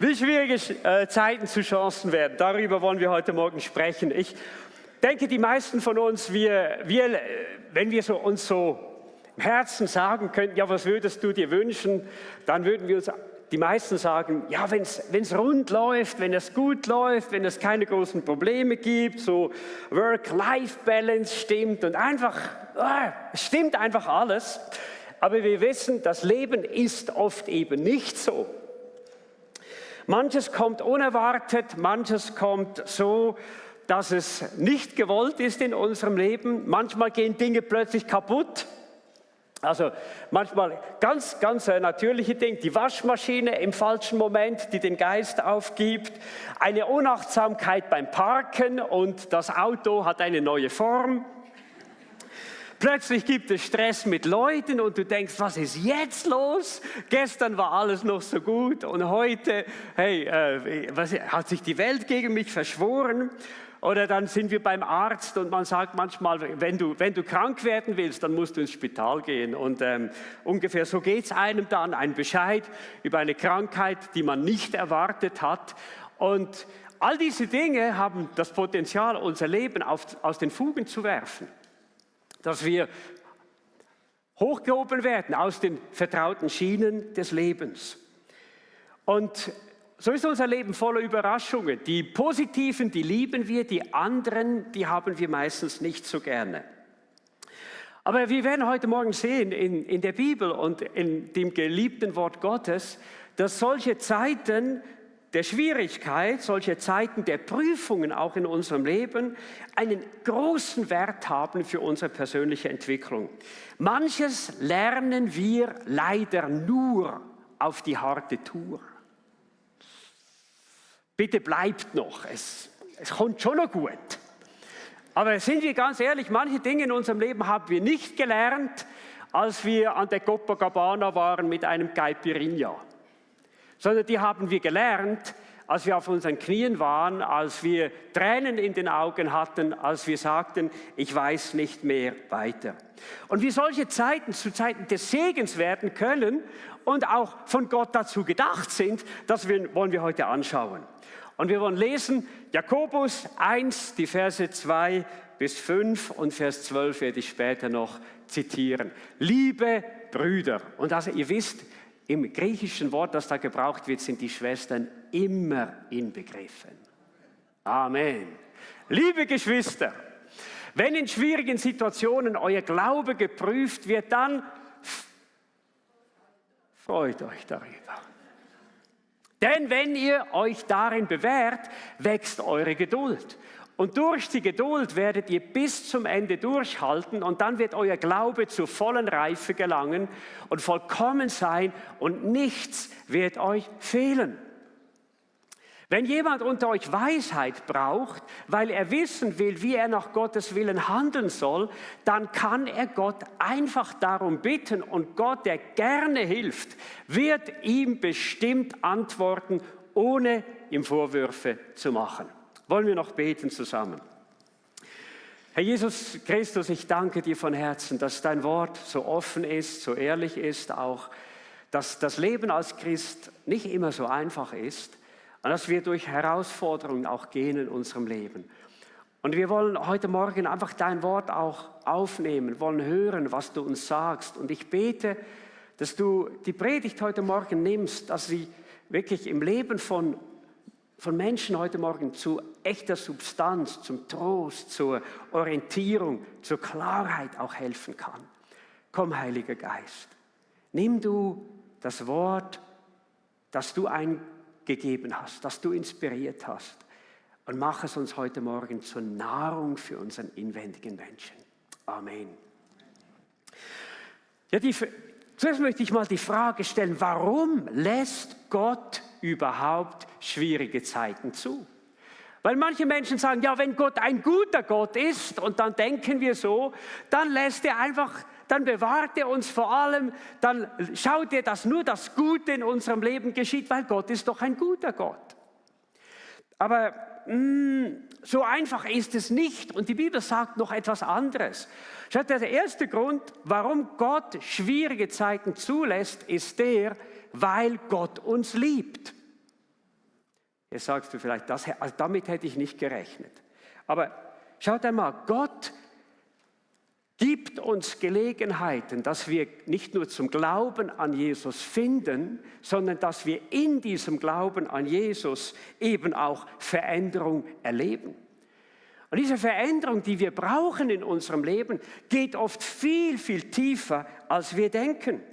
Wie schwierige Zeiten zu Chancen werden, darüber wollen wir heute Morgen sprechen. Ich denke, die meisten von uns, wenn wir uns so im Herzen sagen könnten, ja, was würdest du dir wünschen, dann würden wir uns die meisten sagen, ja, wenn es rund läuft, wenn es gut läuft, wenn es keine großen Probleme gibt, so Work-Life-Balance stimmt und einfach, es stimmt einfach alles. Aber wir wissen, das Leben ist oft eben nicht so. Manches kommt unerwartet, manches kommt so, dass es nicht gewollt ist in unserem Leben. Manchmal gehen Dinge plötzlich kaputt. Also manchmal ganz natürliche Dinge, die Waschmaschine im falschen Moment, die den Geist aufgibt, eine Unachtsamkeit beim Parken und das Auto hat eine neue Form. Plötzlich gibt es Stress mit Leuten und du denkst, was ist jetzt los? Gestern war alles noch so gut und heute, hat sich die Welt gegen mich verschworen? Oder dann sind wir beim Arzt und man sagt manchmal, wenn du krank werden willst, dann musst du ins Spital gehen. Und ungefähr so geht es einem dann, ein Bescheid über eine Krankheit, die man nicht erwartet hat. Und all diese Dinge haben das Potenzial, unser Leben aus den Fugen zu werfen. Dass wir hochgehoben werden aus den vertrauten Schienen des Lebens. Und so ist unser Leben voller Überraschungen. Die positiven, die lieben wir, die anderen, die haben wir meistens nicht so gerne. Aber wir werden heute Morgen sehen in der Bibel und in dem geliebten Wort Gottes, dass solche Zeiten der Schwierigkeit, solche Zeiten der Prüfungen auch in unserem Leben einen großen Wert haben für unsere persönliche Entwicklung. Manches lernen wir leider nur auf die harte Tour. Bitte bleibt noch, es kommt schon noch gut. Aber sind wir ganz ehrlich, manche Dinge in unserem Leben haben wir nicht gelernt, als wir an der Copacabana waren mit einem Caipirinha. Sondern die haben wir gelernt, als wir auf unseren Knien waren, als wir Tränen in den Augen hatten, als wir sagten, ich weiß nicht mehr weiter. Und wie solche Zeiten zu Zeiten des Segens werden können und auch von Gott dazu gedacht sind, das wollen wir heute anschauen. Und wir wollen lesen Jakobus 1, die Verse 2 bis 5 und Vers 12 werde ich später noch zitieren. Liebe Brüder, und also ihr wisst, im griechischen Wort, das da gebraucht wird, sind die Schwestern immer inbegriffen. Amen. Liebe Geschwister, wenn in schwierigen Situationen euer Glaube geprüft wird, dann freut euch darüber. Denn wenn ihr euch darin bewährt, wächst eure Geduld. Und durch die Geduld werdet ihr bis zum Ende durchhalten und dann wird euer Glaube zur vollen Reife gelangen und vollkommen sein und nichts wird euch fehlen. Wenn jemand unter euch Weisheit braucht, weil er wissen will, wie er nach Gottes Willen handeln soll, dann kann er Gott einfach darum bitten und Gott, der gerne hilft, wird ihm bestimmt antworten, ohne ihm Vorwürfe zu machen. Wollen wir noch beten zusammen? Herr Jesus Christus, ich danke dir von Herzen, dass dein Wort so offen ist, so ehrlich ist, auch dass das Leben als Christ nicht immer so einfach ist und dass wir durch Herausforderungen auch gehen in unserem Leben. Und wir wollen heute Morgen einfach dein Wort auch aufnehmen, wollen hören, was du uns sagst. Und ich bete, dass du die Predigt heute Morgen nimmst, dass sie wirklich im Leben von Menschen heute Morgen zu echter Substanz, zum Trost, zur Orientierung, zur Klarheit auch helfen kann. Komm, Heiliger Geist, nimm du das Wort, das du eingegeben hast, das du inspiriert hast und mach es uns heute Morgen zur Nahrung für unseren inwendigen Menschen. Amen. Ja, zuerst möchte ich mal die Frage stellen, warum lässt Gott überhaupt schwierige Zeiten zu? Weil manche Menschen sagen, ja, wenn Gott ein guter Gott ist, und dann denken wir so, dann dann bewahrt er uns vor allem, dann schaut er, dass nur das Gute in unserem Leben geschieht, weil Gott ist doch ein guter Gott. Aber so einfach ist es nicht und die Bibel sagt noch etwas anderes. Schaut, der erste Grund, warum Gott schwierige Zeiten zulässt, ist weil Gott uns liebt. Jetzt sagst du vielleicht, also damit hätte ich nicht gerechnet. Aber schaut einmal, Gott gibt uns Gelegenheiten, dass wir nicht nur zum Glauben an Jesus finden, sondern dass wir in diesem Glauben an Jesus eben auch Veränderung erleben. Und diese Veränderung, die wir brauchen in unserem Leben, geht oft viel, viel tiefer, als wir denken.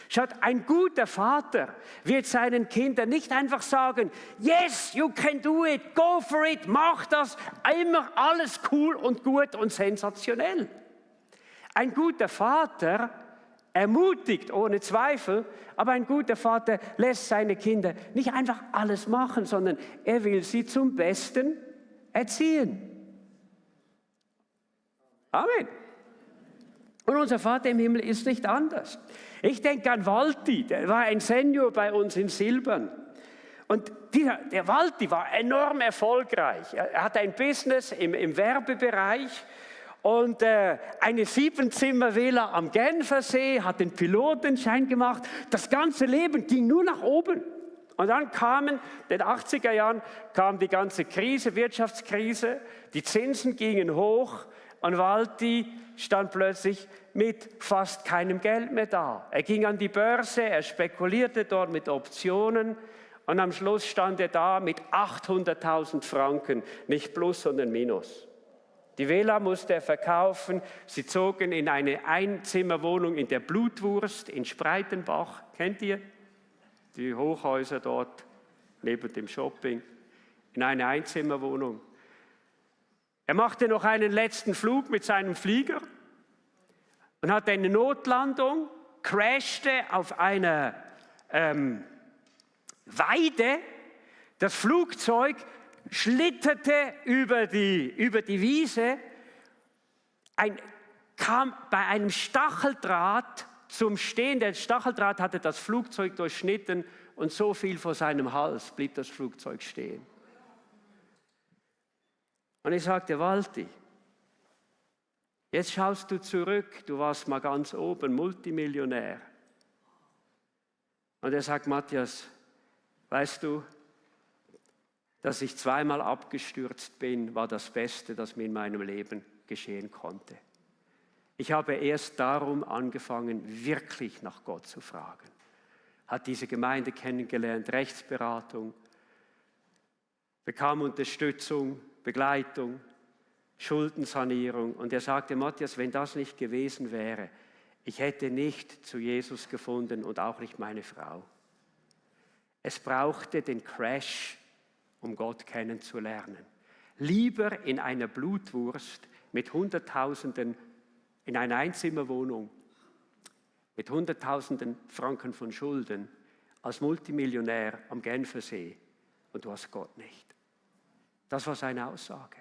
Schaut, ein guter Vater wird seinen Kindern nicht einfach sagen, yes, you can do it, go for it, mach das, immer alles cool und gut und sensationell. Ein guter Vater ermutigt ohne Zweifel, aber ein guter Vater lässt seine Kinder nicht einfach alles machen, sondern er will sie zum Besten erziehen. Amen. Und unser Vater im Himmel ist nicht anders. Ich denke an Walti, der war ein Senior bei uns in Silbern. Und der Walti war enorm erfolgreich. Er hatte ein Business im Werbebereich und eine 7-Zimmer-Villa am Genfersee, hat den Pilotenschein gemacht. Das ganze Leben ging nur nach oben. Und dann in den 80er Jahren kam die ganze Krise, Wirtschaftskrise, die Zinsen gingen hoch und Walti stand plötzlich mit fast keinem Geld mehr da. Er ging an die Börse, er spekulierte dort mit Optionen und am Schluss stand er da mit 800.000 Franken, nicht plus, sondern minus. Die Villa musste er verkaufen, sie zogen in eine Einzimmerwohnung in der Blutwurst in Spreitenbach, kennt ihr? Die Hochhäuser dort neben dem Shopping, in eine Einzimmerwohnung. Er machte noch einen letzten Flug mit seinem Flieger und hatte eine Notlandung, crashte auf einer Weide. Das Flugzeug schlitterte über die Wiese, kam bei einem Stacheldraht zum Stehen. Der Stacheldraht hatte das Flugzeug durchschnitten und so viel vor seinem Hals blieb das Flugzeug stehen. Und ich sagte, Walti, jetzt schaust du zurück, du warst mal ganz oben, Multimillionär. Und er sagt, Matthias, weißt du, dass ich zweimal abgestürzt bin, war das Beste, das mir in meinem Leben geschehen konnte. Ich habe erst darum angefangen, wirklich nach Gott zu fragen. Hat diese Gemeinde kennengelernt, Rechtsberatung, bekam Unterstützung, Begleitung, Schuldensanierung. Und er sagte, Matthias, wenn das nicht gewesen wäre, ich hätte nicht zu Jesus gefunden und auch nicht meine Frau. Es brauchte den Crash, um Gott kennenzulernen. Lieber in einer Blutwurst mit Hunderttausenden, in einer Einzimmerwohnung mit Hunderttausenden Franken von Schulden, als Multimillionär am Genfersee und du hast Gott nicht. Das war seine Aussage.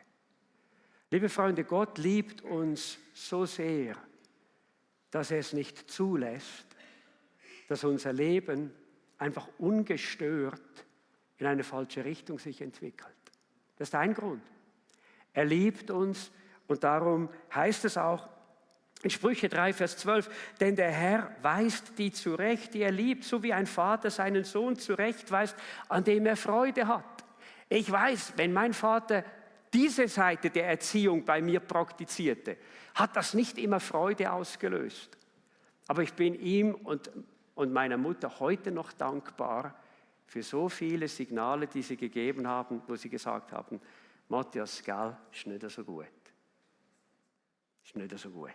Liebe Freunde, Gott liebt uns so sehr, dass er es nicht zulässt, dass unser Leben einfach ungestört in eine falsche Richtung sich entwickelt. Das ist ein Grund. Er liebt uns und darum heißt es auch in Sprüche 3, Vers 12, denn der Herr weist die zurecht, die er liebt, so wie ein Vater seinen Sohn zurechtweist, an dem er Freude hat. Ich weiß, wenn mein Vater diese Seite der Erziehung bei mir praktizierte, hat das nicht immer Freude ausgelöst. Aber ich bin ihm und meiner Mutter heute noch dankbar für so viele Signale, die sie gegeben haben, wo sie gesagt haben, Matthias, gell, ist nicht so gut. Ist nicht so gut.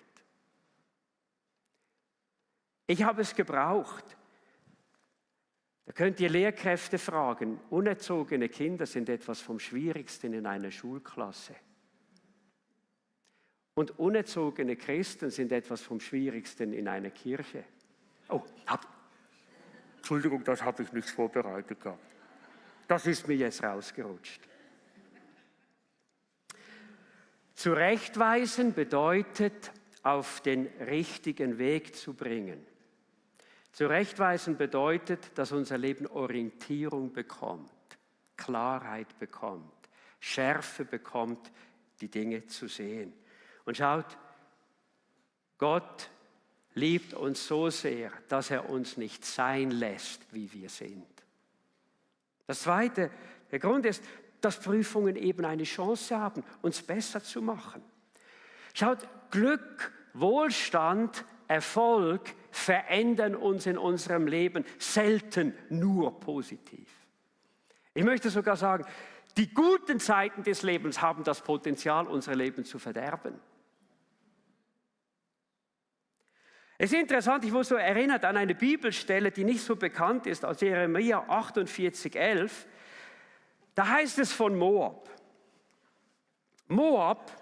Ich habe es gebraucht. Da könnt ihr Lehrkräfte fragen. Unerzogene Kinder sind etwas vom Schwierigsten in einer Schulklasse. Und unerzogene Christen sind etwas vom Schwierigsten in einer Kirche. Oh, Entschuldigung, das habe ich nicht vorbereitet gehabt. Das ist mir jetzt rausgerutscht. Zurechtweisen bedeutet, auf den richtigen Weg zu bringen. Zurechtweisen bedeutet, dass unser Leben Orientierung bekommt, Klarheit bekommt, Schärfe bekommt, die Dinge zu sehen. Und schaut, Gott liebt uns so sehr, dass er uns nicht sein lässt, wie wir sind. Das Zweite, Der Grund ist, dass Prüfungen eben eine Chance haben, uns besser zu machen. Schaut, Glück, Wohlstand, Erfolg verändern uns in unserem Leben selten nur positiv. Ich möchte sogar sagen, die guten Zeiten des Lebens haben das Potenzial, unser Leben zu verderben. Es ist interessant, ich wurde so erinnert an eine Bibelstelle, die nicht so bekannt ist, aus Jeremia 48,11. Da heißt es von Moab. Moab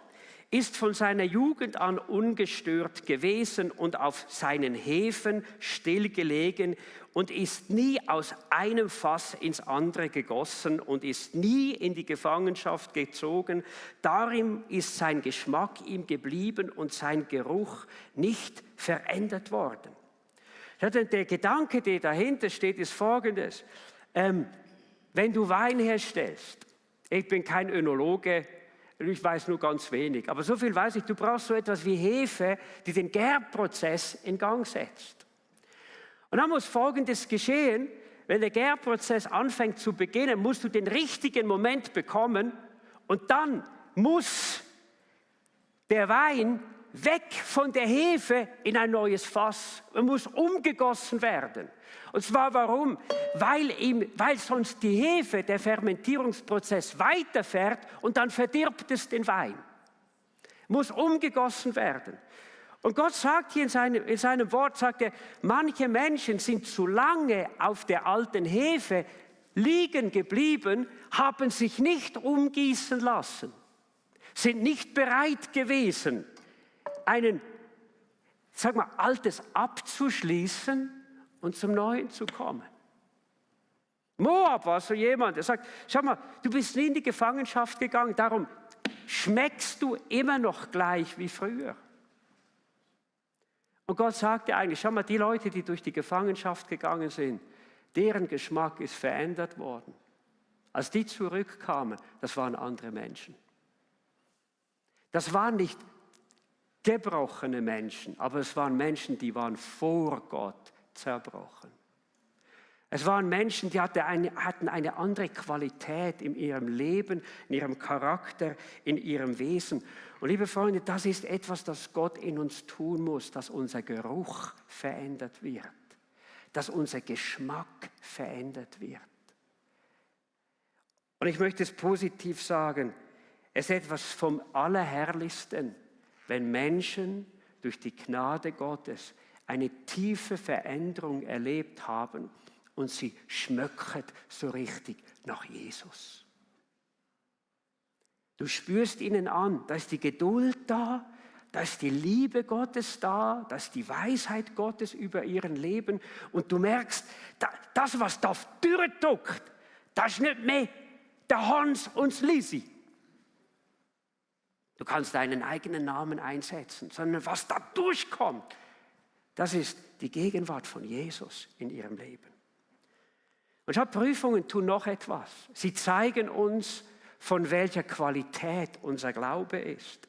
ist von seiner Jugend an ungestört gewesen und auf seinen Häfen stillgelegen und ist nie aus einem Fass ins andere gegossen und ist nie in die Gefangenschaft gezogen. Darin ist sein Geschmack ihm geblieben und sein Geruch nicht verändert worden. Der Gedanke, der dahinter steht, ist folgendes. Wenn du Wein herstellst, ich bin kein Önologe, ich weiß nur ganz wenig, aber so viel weiß ich, du brauchst so etwas wie Hefe, die den Gärprozess in Gang setzt. Und dann muss Folgendes geschehen, wenn der Gärprozess anfängt zu beginnen, musst du den richtigen Moment bekommen und dann muss der Wein weg von der Hefe in ein neues Fass. Er muss umgegossen werden. Und zwar warum? Weil sonst die Hefe, der Fermentierungsprozess weiterfährt und dann verdirbt es den Wein. Muss umgegossen werden. Und Gott sagt hier in seinem Wort, sagt er, manche Menschen sind zu lange auf der alten Hefe liegen geblieben, haben sich nicht umgießen lassen, sind nicht bereit gewesen, Altes abzuschließen und zum Neuen zu kommen. Moab war so jemand, der sagt, schau mal, du bist nie in die Gefangenschaft gegangen, darum schmeckst du immer noch gleich wie früher. Und Gott sagte eigentlich, schau mal, die Leute, die durch die Gefangenschaft gegangen sind, deren Geschmack ist verändert worden. Als die zurückkamen, das waren andere Menschen. Das waren nicht gebrochene Menschen, aber es waren Menschen, die waren vor Gott zerbrochen. Es waren Menschen, die hatten eine andere Qualität in ihrem Leben, in ihrem Charakter, in ihrem Wesen. Und liebe Freunde, das ist etwas, das Gott in uns tun muss, dass unser Geruch verändert wird, dass unser Geschmack verändert wird. Und ich möchte es positiv sagen, es ist etwas vom Allerherrlichsten, wenn Menschen durch die Gnade Gottes eine tiefe Veränderung erlebt haben und sie schmecken so richtig nach Jesus. Du spürst ihnen an, da ist die Geduld da, da ist die Liebe Gottes da, da ist die Weisheit Gottes über ihren Leben und du merkst, das, was da durchdrückt, das ist nicht mehr der Hans und das Lisi. Du kannst deinen eigenen Namen einsetzen, sondern was da durchkommt, das ist die Gegenwart von Jesus in ihrem Leben. Und schau, Prüfungen tun noch etwas. Sie zeigen uns, von welcher Qualität unser Glaube ist.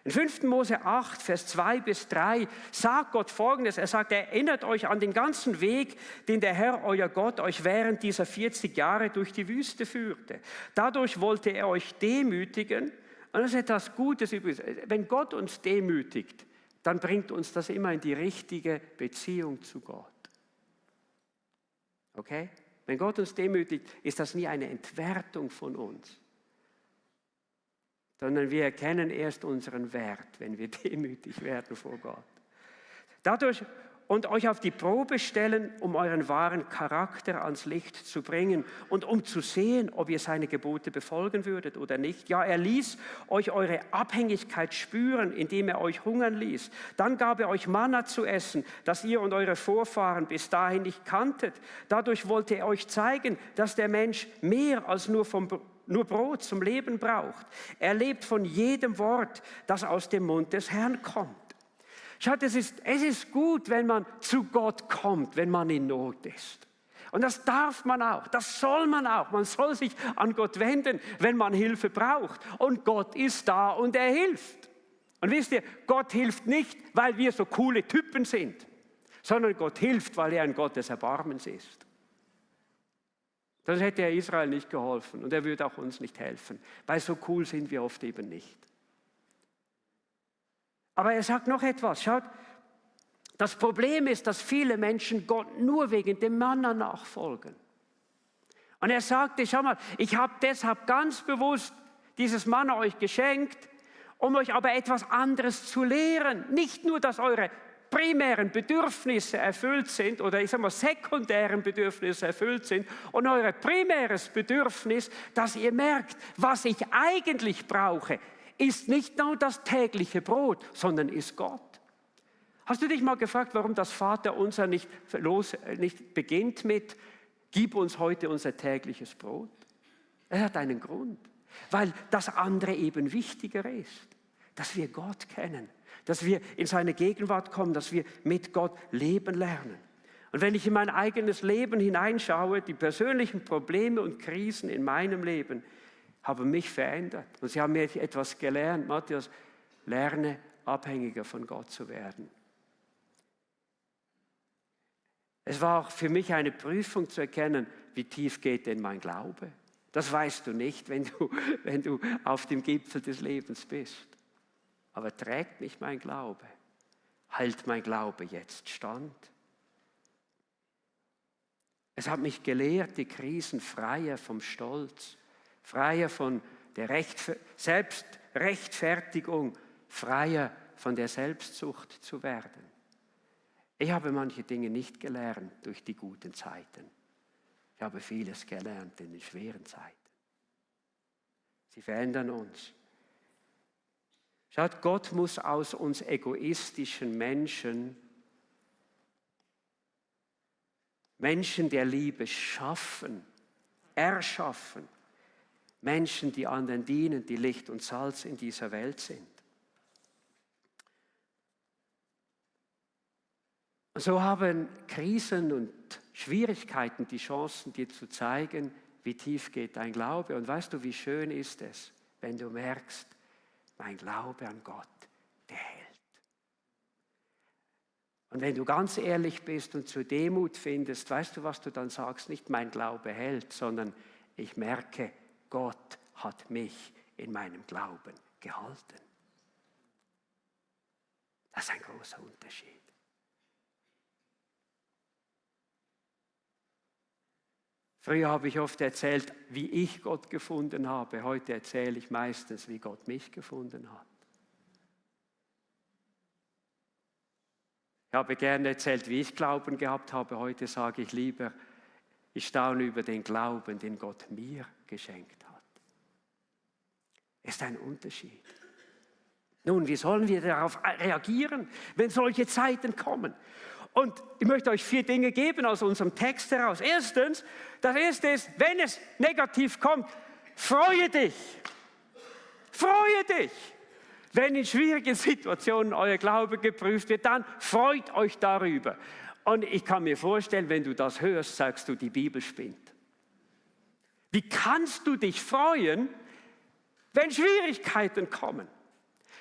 In 5. Mose 8, Vers 2 bis 3 sagt Gott Folgendes. Er sagt, erinnert euch an den ganzen Weg, den der Herr, euer Gott, euch während dieser 40 Jahre durch die Wüste führte. Dadurch wollte er euch demütigen. Und das ist etwas Gutes übrigens. Wenn Gott uns demütigt, dann bringt uns das immer in die richtige Beziehung zu Gott. Okay? Wenn Gott uns demütigt, ist das nie eine Entwertung von uns, sondern wir erkennen erst unseren Wert, wenn wir demütig werden vor Gott. Dadurch und euch auf die Probe stellen, um euren wahren Charakter ans Licht zu bringen und um zu sehen, ob ihr seine Gebote befolgen würdet oder nicht. Ja, er ließ euch eure Abhängigkeit spüren, indem er euch hungern ließ. Dann gab er euch Manna zu essen, das ihr und eure Vorfahren bis dahin nicht kanntet. Dadurch wollte er euch zeigen, dass der Mensch mehr als nur Brot zum Leben braucht. Er lebt von jedem Wort, das aus dem Mund des Herrn kommt. Schaut, es ist gut, wenn man zu Gott kommt, wenn man in Not ist. Und das darf man auch, das soll man auch. Man soll sich an Gott wenden, wenn man Hilfe braucht. Und Gott ist da und er hilft. Und wisst ihr, Gott hilft nicht, weil wir so coole Typen sind, sondern Gott hilft, weil er ein Gott des Erbarmens ist. Sonst hätte er Israel nicht geholfen und er würde auch uns nicht helfen, weil so cool sind wir oft eben nicht. Aber er sagt noch etwas, schaut, das Problem ist, dass viele Menschen Gott nur wegen dem Manna nachfolgen. Und er sagte, schau mal, ich habe deshalb ganz bewusst dieses Manna euch geschenkt, um euch aber etwas anderes zu lehren. Nicht nur, dass eure primären Bedürfnisse erfüllt sind oder ich sage mal sekundären Bedürfnisse erfüllt sind und euer primäres Bedürfnis, dass ihr merkt, was ich eigentlich brauche, ist nicht nur das tägliche Brot, sondern ist Gott. Hast du dich mal gefragt, warum das Vaterunser nicht beginnt mit gib uns heute unser tägliches Brot? Es hat einen Grund, weil das andere eben wichtiger ist, dass wir Gott kennen, dass wir in seine Gegenwart kommen, dass wir mit Gott leben lernen. Und wenn ich in mein eigenes Leben hineinschaue, die persönlichen Probleme und Krisen in meinem Leben haben mich verändert. Und sie haben mir etwas gelernt, Matthias, lerne abhängiger von Gott zu werden. Es war auch für mich eine Prüfung zu erkennen, wie tief geht denn mein Glaube. Das weißt du nicht, wenn du auf dem Gipfel des Lebens bist. Aber trägt mich mein Glaube? Hält mein Glaube jetzt stand? Es hat mich gelehrt, die Krisen freier vom Stolz, freier von der Selbstrechtfertigung, freier von der Selbstsucht zu werden. Ich habe manche Dinge nicht gelernt durch die guten Zeiten. Ich habe vieles gelernt in den schweren Zeiten. Sie verändern uns. Schaut, Gott muss aus uns egoistischen Menschen der Liebe schaffen, erschaffen. Menschen, die anderen dienen, die Licht und Salz in dieser Welt sind. Und so haben Krisen und Schwierigkeiten die Chancen, dir zu zeigen, wie tief geht dein Glaube. Und weißt du, wie schön ist es, wenn du merkst, mein Glaube an Gott, der hält. Und wenn du ganz ehrlich bist und zur Demut findest, weißt du, was du dann sagst? Nicht mein Glaube hält, sondern ich merke, Gott hat mich in meinem Glauben gehalten. Das ist ein großer Unterschied. Früher habe ich oft erzählt, wie ich Gott gefunden habe. Heute erzähle ich meistens, wie Gott mich gefunden hat. Ich habe gerne erzählt, wie ich Glauben gehabt habe. Heute sage ich lieber, ich staune über den Glauben, den Gott mir geschenkt hat. Ist ein Unterschied. Nun, wie sollen wir darauf reagieren, wenn solche Zeiten kommen? Und ich möchte euch 4 Dinge geben aus unserem Text heraus. Erstens, das erste ist, wenn es negativ kommt, freue dich. Freue dich. Wenn in schwierigen Situationen euer Glaube geprüft wird, dann freut euch darüber. Und ich kann mir vorstellen, wenn du das hörst, sagst du, die Bibel spinnt. Wie kannst du dich freuen, wenn Schwierigkeiten kommen?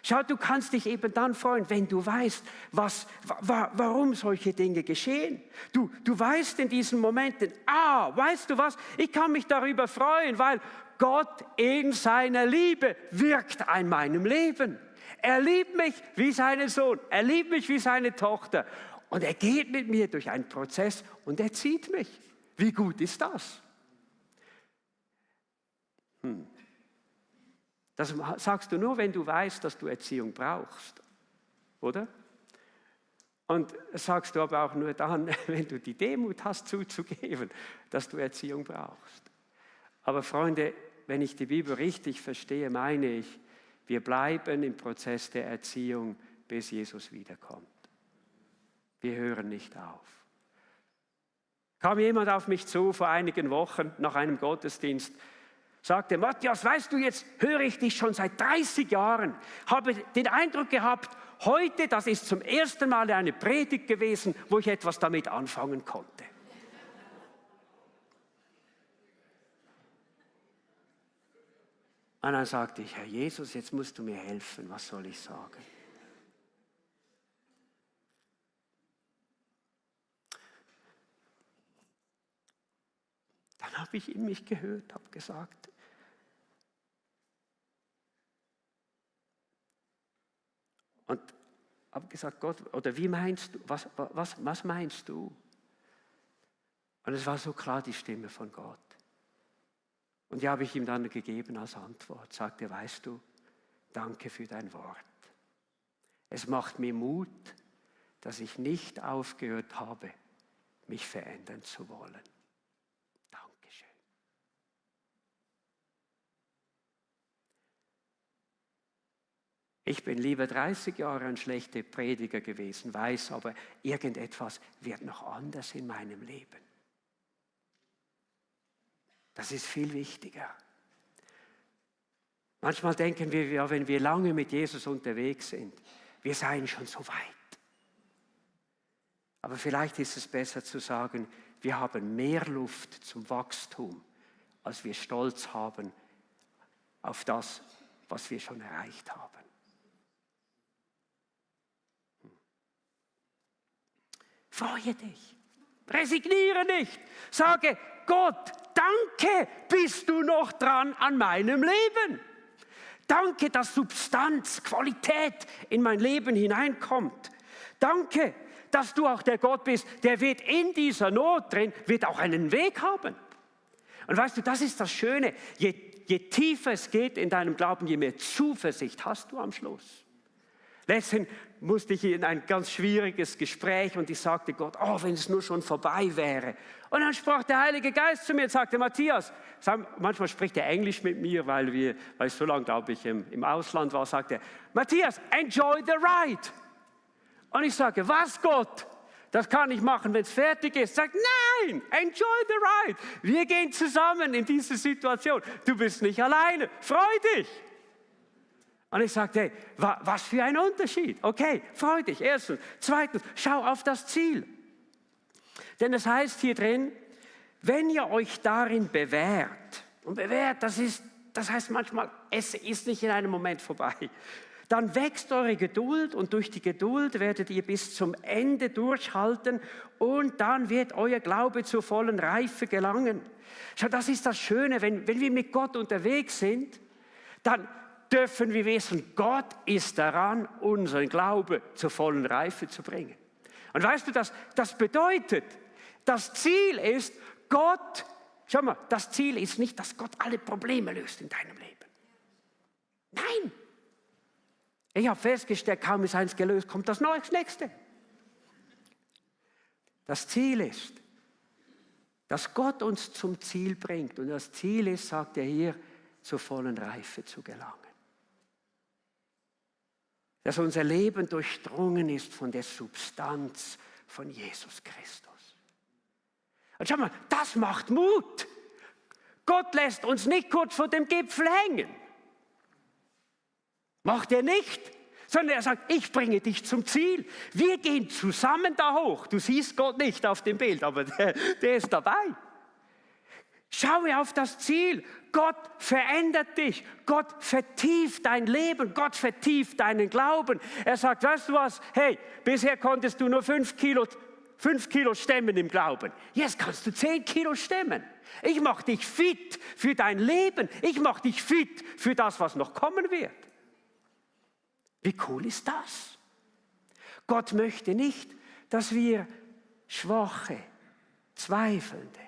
Schau, du kannst dich eben dann freuen, wenn du weißt, warum solche Dinge geschehen. Du weißt in diesen Momenten, weißt du was, ich kann mich darüber freuen, weil Gott in seiner Liebe wirkt an meinem Leben. Er liebt mich wie seinen Sohn, er liebt mich wie seine Tochter. Und er geht mit mir durch einen Prozess und er zieht mich. Wie gut ist das? Das sagst du nur, wenn du weißt, dass du Erziehung brauchst, oder? Und das sagst du aber auch nur dann, wenn du die Demut hast zuzugeben, dass du Erziehung brauchst. Aber Freunde, wenn ich die Bibel richtig verstehe, meine ich, wir bleiben im Prozess der Erziehung, bis Jesus wiederkommt. Wir hören nicht auf. Kam jemand auf mich zu vor einigen Wochen nach einem Gottesdienst, sagte, Matthias, weißt du, jetzt höre ich dich schon seit 30 Jahren, habe den Eindruck gehabt, heute, das ist zum ersten Mal eine Predigt gewesen, wo ich etwas damit anfangen konnte. Und dann sagte ich, Herr Jesus, jetzt musst du mir helfen, was soll ich sagen? Dann habe ich in mich gehört, habe gesagt, und habe gesagt, Gott, oder wie meinst du, was meinst du? Und es war so klar die Stimme von Gott. Und die habe ich ihm dann gegeben als Antwort. Sagte, weißt du, danke für dein Wort. Es macht mir Mut, dass ich nicht aufgehört habe, mich verändern zu wollen. Dankeschön. Ich bin lieber 30 Jahre ein schlechter Prediger gewesen, weiß aber, irgendetwas wird noch anders in meinem Leben. Das ist viel wichtiger. Manchmal denken wir, ja, wenn wir lange mit Jesus unterwegs sind, wir seien schon so weit. Aber vielleicht ist es besser zu sagen, wir haben mehr Luft zum Wachstum, als wir Stolz haben auf das, was wir schon erreicht haben. Freue dich, resigniere nicht, sage, Gott, danke, bist du noch dran an meinem Leben. Danke, dass Substanz, Qualität in mein Leben hineinkommt. Danke, dass du auch der Gott bist, der wird in dieser Not drin, wird auch einen Weg haben. Und weißt du, das ist das Schöne, je tiefer es geht in deinem Glauben, je mehr Zuversicht hast du am Schluss. Letztens musste ich in ein ganz schwieriges Gespräch und ich sagte Gott, oh, wenn es nur schon vorbei wäre. Und dann sprach der Heilige Geist zu mir und sagte, Matthias, manchmal spricht er Englisch mit mir, weil ich so lange, glaube ich, im Ausland war, sagte er, Matthias, enjoy the ride. Und ich sage, was Gott? Das kann ich machen, wenn es fertig ist. Sagt, nein, enjoy the ride. Wir gehen zusammen in diese Situation. Du bist nicht alleine, freu dich. Und ich sagte, hey, was für ein Unterschied. Okay, freu dich, erstens. Zweitens, schau auf das Ziel. Denn es heißt hier drin, wenn ihr euch darin bewährt, und bewährt, das heißt manchmal, es ist nicht in einem Moment vorbei, dann wächst eure Geduld und durch die Geduld werdet ihr bis zum Ende durchhalten und dann wird euer Glaube zur vollen Reife gelangen. Schau, das ist das Schöne, wenn wir mit Gott unterwegs sind, dann dürfen wir wissen, Gott ist daran, unseren Glaube zur vollen Reife zu bringen. Und weißt du, das bedeutet, das Ziel ist, Gott, schau mal, das Ziel ist nicht, dass Gott alle Probleme löst in deinem Leben. Nein. Ich habe festgestellt, kaum ist eins gelöst, kommt das nächste. Das Ziel ist, dass Gott uns zum Ziel bringt. Und das Ziel ist, sagt er hier, zur vollen Reife zu gelangen. Dass unser Leben durchdrungen ist von der Substanz von Jesus Christus. Und schau mal, das macht Mut. Gott lässt uns nicht kurz vor dem Gipfel hängen. Macht er nicht, sondern er sagt, ich bringe dich zum Ziel. Wir gehen zusammen da hoch. Du siehst Gott nicht auf dem Bild, aber der ist dabei. Schaue auf das Ziel. Gott verändert dich. Gott vertieft dein Leben. Gott vertieft deinen Glauben. Er sagt, weißt du was? Hey, bisher konntest du nur 5 Kilo stemmen im Glauben. Jetzt kannst du 10 Kilo stemmen. Ich mache dich fit für dein Leben. Ich mache dich fit für das, was noch kommen wird. Wie cool ist das? Gott möchte nicht, dass wir schwache, zweifelnde,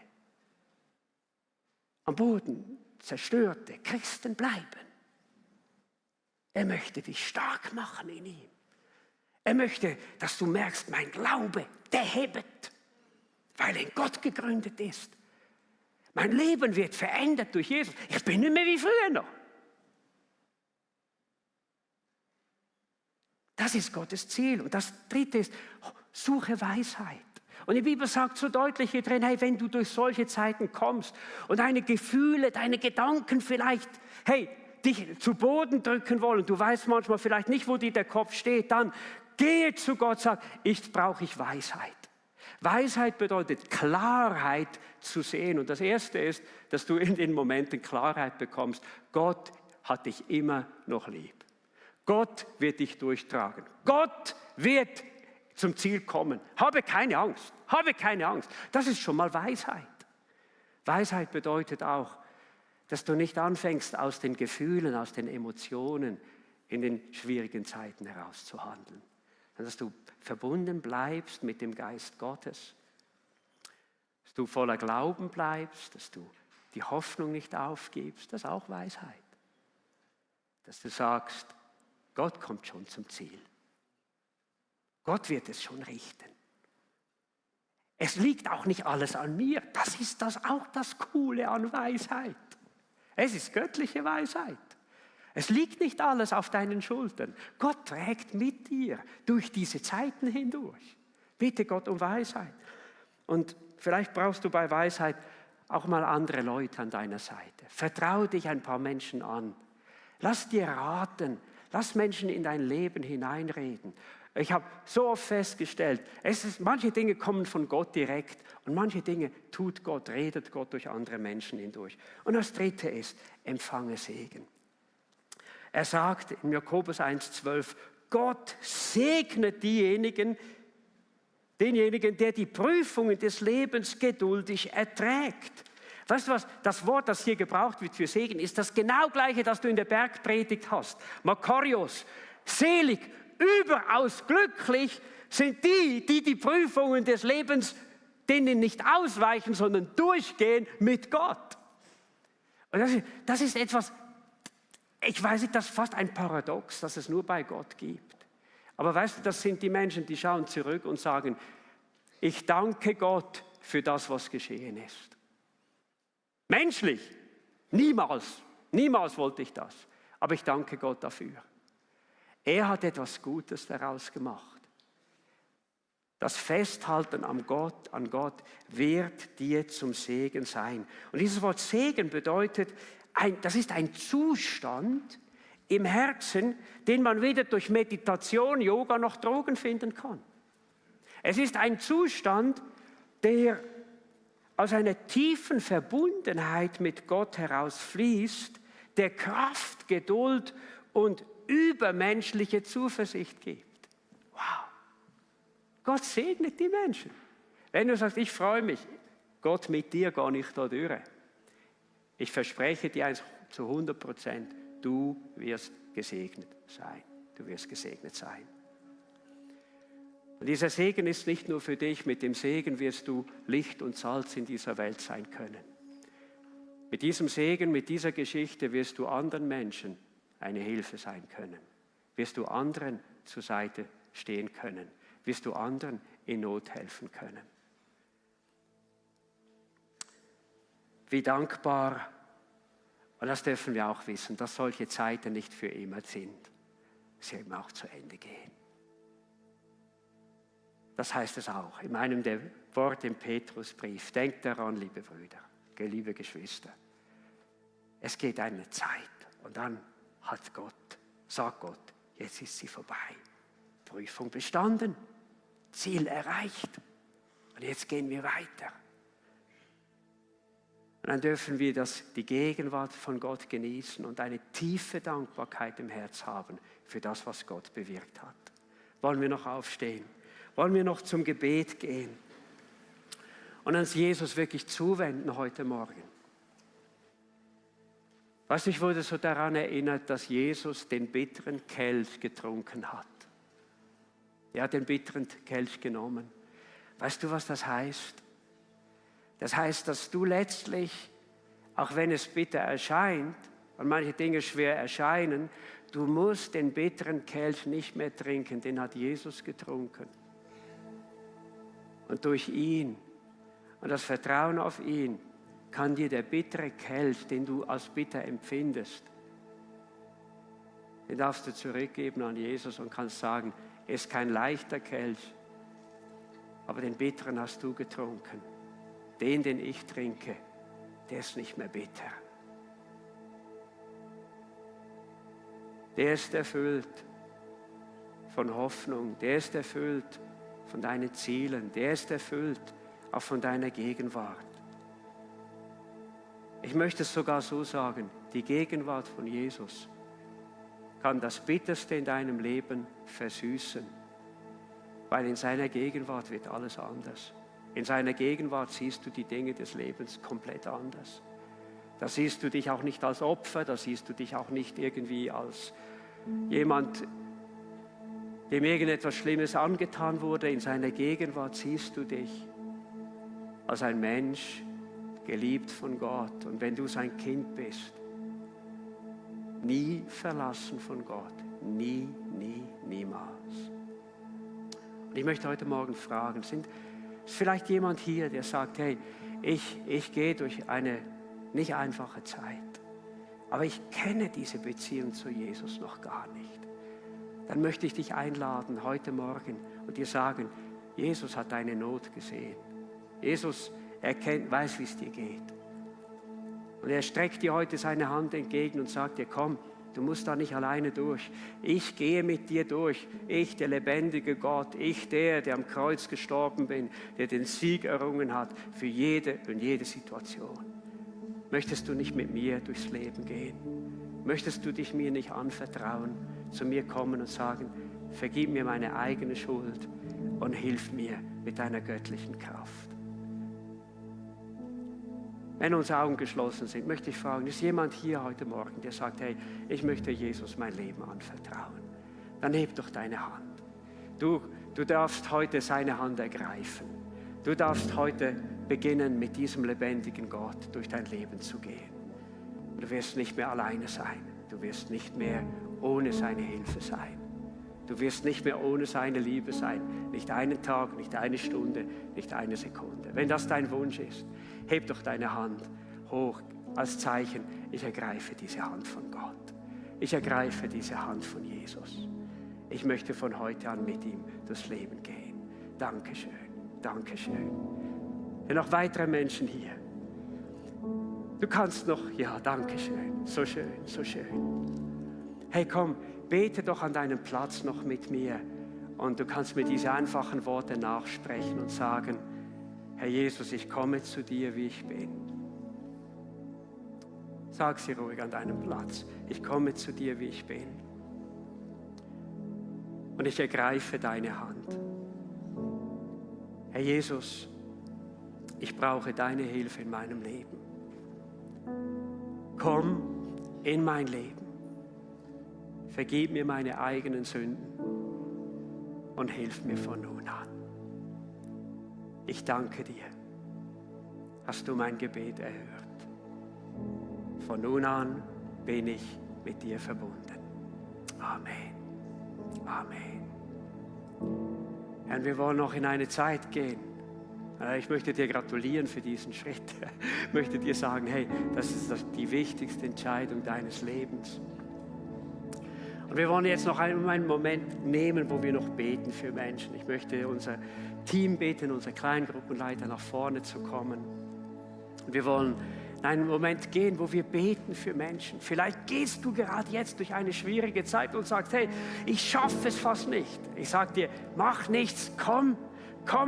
am Boden zerstörte Christen bleiben. Er möchte dich stark machen in ihm. Er möchte, dass du merkst, mein Glaube, der hebt, weil er in Gott gegründet ist. Mein Leben wird verändert durch Jesus. Ich bin nicht mehr wie früher noch. Das ist Gottes Ziel. Und das Dritte ist, suche Weisheit. Und die Bibel sagt so deutlich hier drin, hey, wenn du durch solche Zeiten kommst und deine Gefühle, deine Gedanken vielleicht, hey, dich zu Boden drücken wollen, du weißt manchmal vielleicht nicht, wo dir der Kopf steht, dann gehe zu Gott, sag, brauche ich Weisheit. Weisheit bedeutet Klarheit zu sehen. Und das Erste ist, dass du in den Momenten Klarheit bekommst. Gott hat dich immer noch lieb. Gott wird dich durchtragen. Gott wird zum Ziel kommen. Habe keine Angst. Habe keine Angst. Das ist schon mal Weisheit. Weisheit bedeutet auch, dass du nicht anfängst, aus den Gefühlen, aus den Emotionen in den schwierigen Zeiten heraus zu handeln, sondern dass du verbunden bleibst mit dem Geist Gottes, dass du voller Glauben bleibst, dass du die Hoffnung nicht aufgibst. Das ist auch Weisheit. Dass du sagst, Gott kommt schon zum Ziel. Gott wird es schon richten. Es liegt auch nicht alles an mir. Das ist auch das Coole an Weisheit. Es ist göttliche Weisheit. Es liegt nicht alles auf deinen Schultern. Gott trägt mit dir durch diese Zeiten hindurch. Bitte Gott um Weisheit. Und vielleicht brauchst du bei Weisheit auch mal andere Leute an deiner Seite. Vertraue dich ein paar Menschen an. Lass dir raten. Lass Menschen in dein Leben hineinreden. Ich habe so oft festgestellt, manche Dinge kommen von Gott direkt und manche Dinge redet Gott durch andere Menschen hindurch. Und das Dritte ist, empfange Segen. Er sagt in Jakobus 1,12, Gott segnet denjenigen, der die Prüfungen des Lebens geduldig erträgt. Weißt du was, das Wort, das hier gebraucht wird für Segen, ist das genau gleiche, das du in der Bergpredigt hast. Makarios, selig, überaus glücklich sind die Prüfungen des Lebens, denen nicht ausweichen, sondern durchgehen mit Gott. Und das ist etwas, ich weiß nicht, das ist fast ein Paradox, dass es nur bei Gott gibt. Aber weißt du, das sind die Menschen, die schauen zurück und sagen, ich danke Gott für das, was geschehen ist. Menschlich, niemals wollte ich das. Aber ich danke Gott dafür. Er hat etwas Gutes daraus gemacht. Das Festhalten an Gott wird dir zum Segen sein. Und dieses Wort Segen bedeutet, das ist ein Zustand im Herzen, den man weder durch Meditation, Yoga noch Drogen finden kann. Es ist ein Zustand, der aus einer tiefen Verbundenheit mit Gott herausfließt, der Kraft, Geduld und übermenschliche Zuversicht gibt. Wow! Gott segnet die Menschen. Wenn du sagst, ich freue mich, Gott, mit dir gar nicht da durch. Ich verspreche dir zu 100%, du wirst gesegnet sein. Du wirst gesegnet sein. Und dieser Segen ist nicht nur für dich, mit dem Segen wirst du Licht und Salz in dieser Welt sein können. Mit diesem Segen, mit dieser Geschichte wirst du anderen Menschen eine Hilfe sein können. Wirst du anderen zur Seite stehen können. Wirst du anderen in Not helfen können. Wie dankbar, und das dürfen wir auch wissen, dass solche Zeiten nicht für immer sind. Sie eben auch zu Ende gehen. Das heißt es auch in einem der Worte im Petrusbrief. Denkt daran, liebe Brüder, liebe Geschwister. Es geht eine Zeit und dann sagt Gott, jetzt ist sie vorbei. Prüfung bestanden, Ziel erreicht und jetzt gehen wir weiter. Und dann dürfen wir die Gegenwart von Gott genießen und eine tiefe Dankbarkeit im Herz haben für das, was Gott bewirkt hat. Wollen wir noch aufstehen? Wollen wir noch zum Gebet gehen und uns Jesus wirklich zuwenden heute Morgen? Weißt du, ich wurde so daran erinnert, dass Jesus den bitteren Kelch getrunken hat. Er hat den bitteren Kelch genommen. Weißt du, was das heißt? Das heißt, dass du letztlich, auch wenn es bitter erscheint und manche Dinge schwer erscheinen, du musst den bitteren Kelch nicht mehr trinken, den hat Jesus getrunken. Und durch ihn und das Vertrauen auf ihn kann dir der bittere Kelch, den du als bitter empfindest, den darfst du zurückgeben an Jesus und kannst sagen, es ist kein leichter Kelch, aber den bitteren hast du getrunken. Den ich trinke, der ist nicht mehr bitter. Der ist erfüllt von Hoffnung, der ist erfüllt von deinen Zielen, der ist erfüllt auch von deiner Gegenwart. Ich möchte es sogar so sagen, die Gegenwart von Jesus kann das Bitterste in deinem Leben versüßen, weil in seiner Gegenwart wird alles anders. In seiner Gegenwart siehst du die Dinge des Lebens komplett anders. Da siehst du dich auch nicht als Opfer, da siehst du dich auch nicht irgendwie als jemand, dem irgendetwas Schlimmes angetan wurde. In seiner Gegenwart siehst du dich als ein Mensch, geliebt von Gott. Und wenn du sein Kind bist, nie verlassen von Gott. Nie, nie, niemals. Und ich möchte heute Morgen fragen, ist vielleicht jemand hier, der sagt, hey, ich gehe durch eine nicht einfache Zeit, aber ich kenne diese Beziehung zu Jesus noch gar nicht. Dann möchte ich dich einladen heute Morgen und dir sagen, Jesus hat deine Not gesehen. Jesus weiß, wie es dir geht. Und er streckt dir heute seine Hand entgegen und sagt dir, komm, du musst da nicht alleine durch. Ich gehe mit dir durch. Ich, der lebendige Gott. Ich, der am Kreuz gestorben bin, der den Sieg errungen hat für jede und jede Situation. Möchtest du nicht mit mir durchs Leben gehen? Möchtest du dich mir nicht anvertrauen, zu mir kommen und sagen, vergib mir meine eigene Schuld und hilf mir mit deiner göttlichen Kraft? Wenn unsere Augen geschlossen sind, möchte ich fragen, ist jemand hier heute Morgen, der sagt, hey, ich möchte Jesus mein Leben anvertrauen? Dann heb doch deine Hand. Du darfst heute seine Hand ergreifen. Du darfst heute beginnen, mit diesem lebendigen Gott durch dein Leben zu gehen. Du wirst nicht mehr alleine sein. Du wirst nicht mehr ohne seine Hilfe sein. Du wirst nicht mehr ohne seine Liebe sein. Nicht einen Tag, nicht eine Stunde, nicht eine Sekunde. Wenn das dein Wunsch ist, heb doch deine Hand hoch als Zeichen, ich ergreife diese Hand von Gott. Ich ergreife diese Hand von Jesus. Ich möchte von heute an mit ihm durchs Leben gehen. Dankeschön, Dankeschön. Ja, noch weitere Menschen hier. Du kannst noch, ja, Dankeschön, so schön, so schön. Hey, komm, bete doch an deinem Platz noch mit mir und du kannst mir diese einfachen Worte nachsprechen und sagen, Herr Jesus, ich komme zu dir, wie ich bin. Sag sie ruhig an deinem Platz. Ich komme zu dir, wie ich bin. Und ich ergreife deine Hand. Herr Jesus, ich brauche deine Hilfe in meinem Leben. Komm in mein Leben. Vergib mir meine eigenen Sünden und hilf mir von nun an. Ich danke dir, hast du mein Gebet erhört. Von nun an bin ich mit dir verbunden. Amen. Amen. Herr, wir wollen noch in eine Zeit gehen. Ich möchte dir gratulieren für diesen Schritt. Ich möchte dir sagen, hey, das ist die wichtigste Entscheidung deines Lebens. Und wir wollen jetzt noch einen Moment nehmen, wo wir noch beten für Menschen. Ich möchte unser Team beten, unser Kleingruppenleiter nach vorne zu kommen. Und wir wollen in einen Moment gehen, wo wir beten für Menschen. Vielleicht gehst du gerade jetzt durch eine schwierige Zeit und sagst, hey, ich schaffe es fast nicht. Ich sage dir, mach nichts, komm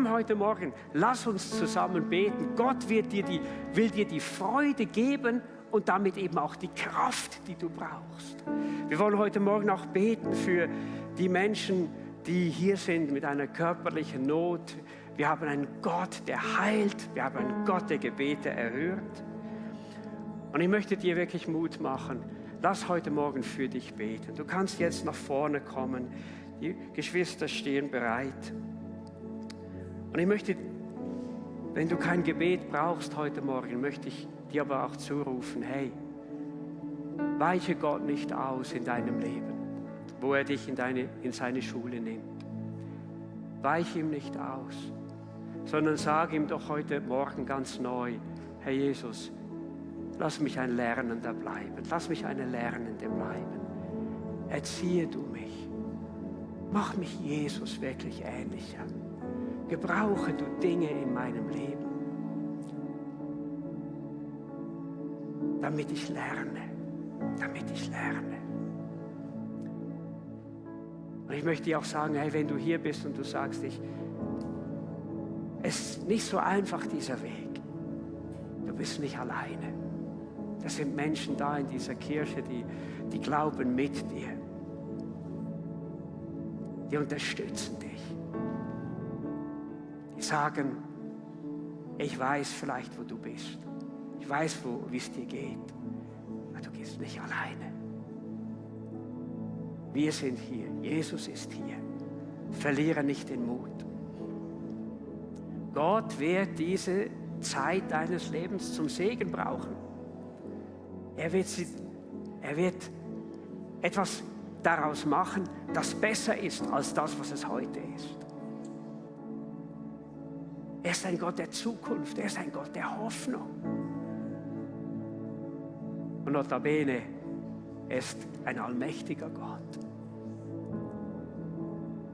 heute Morgen, lass uns zusammen beten. Gott will dir die Freude geben und damit eben auch die Kraft, die du brauchst. Wir wollen heute Morgen auch beten für die Menschen, die hier sind mit einer körperlichen Not. Wir haben einen Gott, der heilt. Wir haben einen Gott, der Gebete erhört. Und ich möchte dir wirklich Mut machen. Lass heute Morgen für dich beten. Du kannst jetzt nach vorne kommen. Die Geschwister stehen bereit. Und ich möchte, wenn du kein Gebet brauchst heute Morgen, möchte ich dir aber auch zurufen, hey, weiche Gott nicht aus in deinem Leben, wo er dich in seine Schule nimmt. Weiche ihm nicht aus, sondern sag ihm doch heute Morgen ganz neu, Herr Jesus, lass mich ein Lernender bleiben, lass mich eine Lernende bleiben. Erziehe du mich, mach mich Jesus wirklich ähnlicher. Gebrauche du Dinge in meinem Leben, damit ich lerne. Und ich möchte dir auch sagen, hey, wenn du hier bist und du sagst, es ist nicht so einfach, dieser Weg. Du bist nicht alleine. Da sind Menschen da in dieser Kirche, die glauben mit dir. Die unterstützen dich. Die sagen, Ich weiß vielleicht, wo du bist. Ich weiß, wie es dir geht. Aber du gehst nicht alleine. Wir sind hier. Jesus ist hier. Verliere nicht den Mut. Gott wird diese Zeit deines Lebens zum Segen brauchen. Er wird etwas daraus machen, das besser ist als das, was es heute ist. Er ist ein Gott der Zukunft, er ist ein Gott der Hoffnung. Und notabene, er ist ein allmächtiger Gott.